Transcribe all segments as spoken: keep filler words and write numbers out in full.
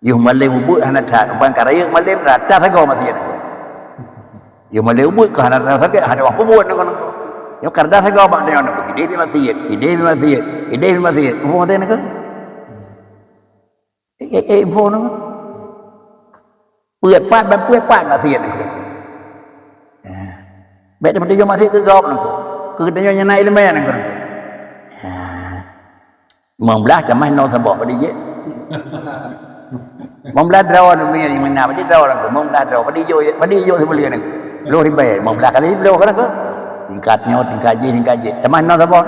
Yoh malém ubeuet hana that, ban ka rayeuk malém rata sagoe maté. Yoh malém ubeuet ka hana that sakét, hana wah peubuet ngon. Yoh karda sagoe bak nyoe nang idéh di maté, idéh di maté, idéh di maté. Ubeuet maté nang. Eh, eh, eh, ubeuet nang. Peuet pat ban peuet pat maté nang. Bèk teumeutuju maté keu gob nang. Keu geutanyoe nyang na ileumèe nang. Limong blah tamah nol saboh, padum jeuet? Limong blah droe nyoe nyang meunan, padum droe nyoe, limong blah droe, padum jeuet, padum jeuet sibuleuen nyoe? Ploh ribèe, limong blah kali ploh kan nyoe? Tingkat nyoe, tingkat jih, tingkat jih. Tamah nol saboh?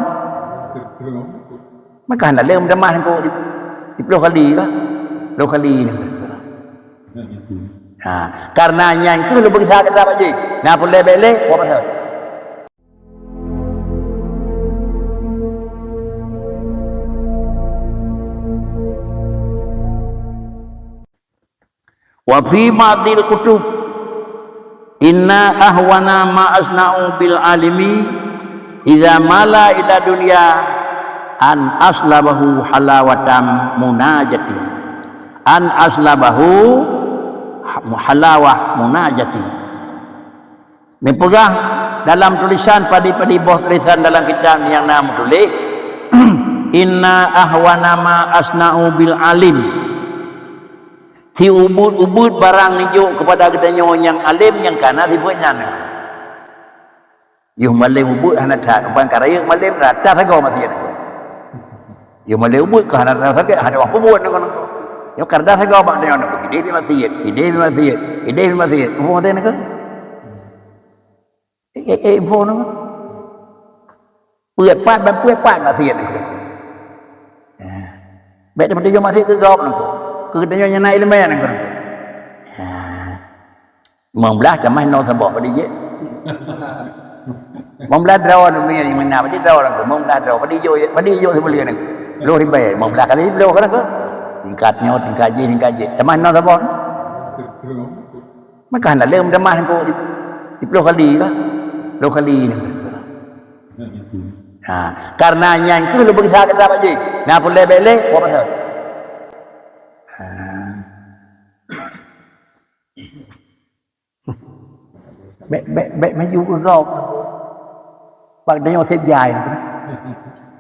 Maka hana lé meutamah nyoe, siploh kali kah? Ploh kali nyoe. Ha, karena nyan keuh lôn peugisa keu tabak jih. Na peureulèe bèk lé, buat pasal. Wa fi ba'dil kutub, inna ahwana ma asna'u bil alimi, idza mala ila dunya, an aslabahu halawatan munajati. An aslabahu halawah munajati. Meupeugah dalam tulisan padum-padum boh tulisan dalam kitab nyang na meutuléh, "Inna ahwana ma asna'u bil alim." Siubeut-ubeut barang neujok keupada geutanyoe nyang além nyang kana sifeuet nyan. Yoh malém ubeut hana that, ban ka rayeuk malém rata sagoe maté nang. Yoh malém ubeut ka hana that sakét, hana wah peubuet nang. Yoh karda sagoe bak nyoe nang, idéh di maté, idéh di maté, idéh di maté. Ubeuet maté nang. Eh, eh, eh, phon nyoe. Peuet pat ban peuet pat maté nyoe. Eh. Bèk teumeutuju maté keu gob nyoe. Keu geutanyoe nyang na ileumèe nyoe. Eh. Limong blah tamah nol saboh, padum jeuet? Limong blah droe nyoe nyang meunan, padum droe nyoe? Limong blah droe, padum jeuet, padum jeuet sibuleuen nyoe? Ploh ribèe, limong blah kali ploh kan nyoe? Tingkat nyoe, tingkat jih, tingkat jih. Tamah nol saboh. Maka hana lé meutamah nangko siploh kali kah? Ploh kali nangko. Ha, karena nyan keuh lôn peugisa keu tabak jih. Na peureulèe bèk lé, buat pasal. Ha. Bèk, bèk, bèk maju keu gob. Bak tanyoe sép jai.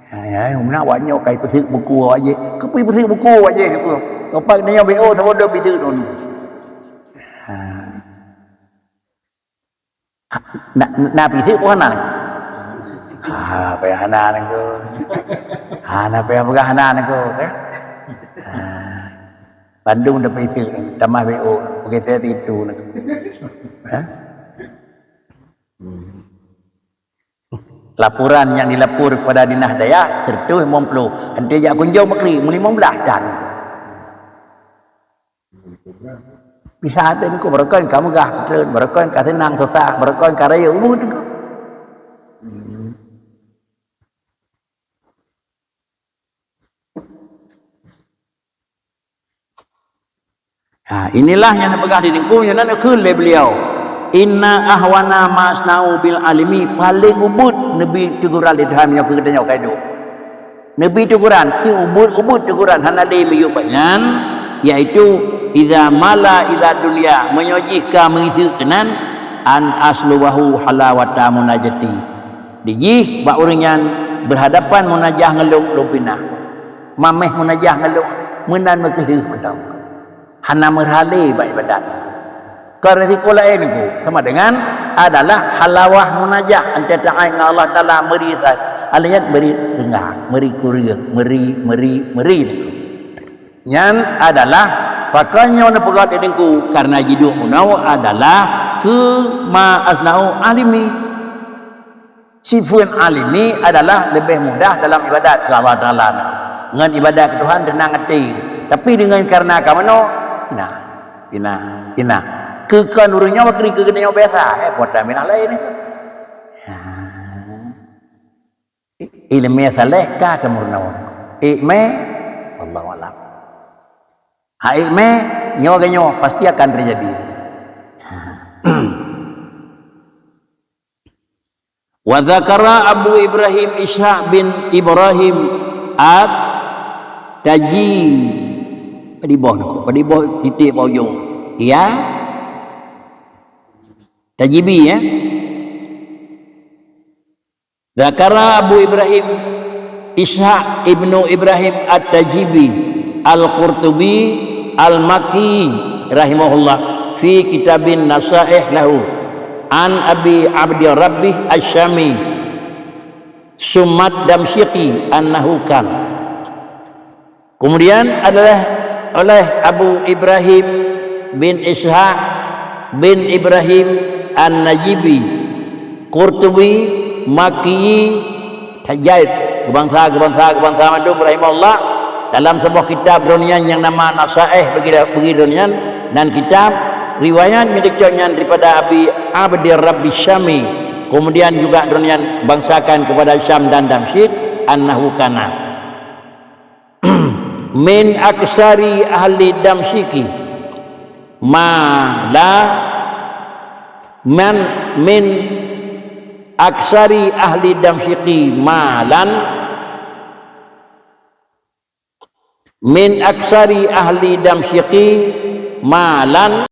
Ha, ya, meunan awak nyoe kai peuseuk buku awak jih. Keupeue peuseuk buku awak jih nyoe? Bak tanyoe B O saboh dum peuseuk dum. Ha. Na, na peuseuk pun hana. Ha, payah hana nangko. Ha, na payah peugah hana nangko, kan? Ha. Bandum dapeuseuk, tamah B O, peugeusé situ nangko. Ha? Hmm. Laporan nyang dilapor kepada Dinas Dayah, seratus limong puluh. Ante jak kunjung bakri, limong blah dan. Bisa ate niko, barokon ka meugah, barokon ka seunang susah, barokon ka rayeuk, umu tu. Ha, inilah nyang neupeugah di Teungku, nyoe na neukheun lé beliau. Inna ahwana ma asna'u bil alimi, paleng ubeut neubi teguran lé Tuhan nyoe keu geutanyoe keuhai duek. Neubi teguran, siubeut-ubeut teguran hana lé miyueb bak nyan, yaitu, idza mala ila dunya, meunyoe jih ka meuiseuk keunan, an aslubahu halawata munajati. Di jih bak ureuëng nyan berhadapan munajah ngon lôn, lôn pinah. Maméh munajah ngon lôn, meunan meukeuleuh mantong. Hana meurhalé bak ibadat. Kon risiko laén niko, sama dengan adalah halawah munajah, ante taát ngon Allah Taala meuri sa-, alanyat meuri reunggah, meuri kureueng, meuri, meuri, meuri niko. Nyan adalah pakon nyoe neupeugah lé Teungku, karena jiduek meunoe adalah keu ma asna'u alimi. Sifeut alimi adalah leubeh mudah dalam ibadat keu Allah Taala. Ngon ibadat keu Tuhan teunang até. Tapi deungon karena ka meunoe, nah, pina, pina. Keu kon ureuëng nyoe bakri keu geutanyoe biasa, eh, kuasa minah laén. Ha. I-, ileumèe saleh ka teumeurunoe. Ileumèe, wallahu a'lam. Ha, ileumèe, nyoe ke nyoe pasti akan terjadi. Ha. Wa dzakara Abu Ibrahim Ishaq bin Ibrahim At-Taji-, Di bawah tu, di bawah titik bawah ujong. Ya. Tajibi, ya. Zakara Abu Ibrahim Ishaq ibnu Ibrahim At-Tajibi Al-Qurtubi Al-Makki rahimahullah fi kitabin nasaih lahu an Abi Abdi Rabbih Asy-Syami summat Damsyiki annahu kan. Kemudian adalah oleh Abu Ibrahim bin Ishaq bin Ibrahim An-Najibi, Qurtubi, Makki, Hajaib, keubansa, keubansa, keubansa mandum rahimahullah, dalam saboh kitab droeneuh nyan nyang nama Nasaih bagi, bagi droeneuh nyan, dan kitab riwayat nyang geucok nyan daripada Abi Abdi Rabbi Syami, kemudian juga droeneuh nyan bangsakan kepada Syam dan Damsyik, annahu kana. Min aksari ahli Damsyiki mala man min aksari ahli Damsyiki malan min aksari ahli Damsyiki malan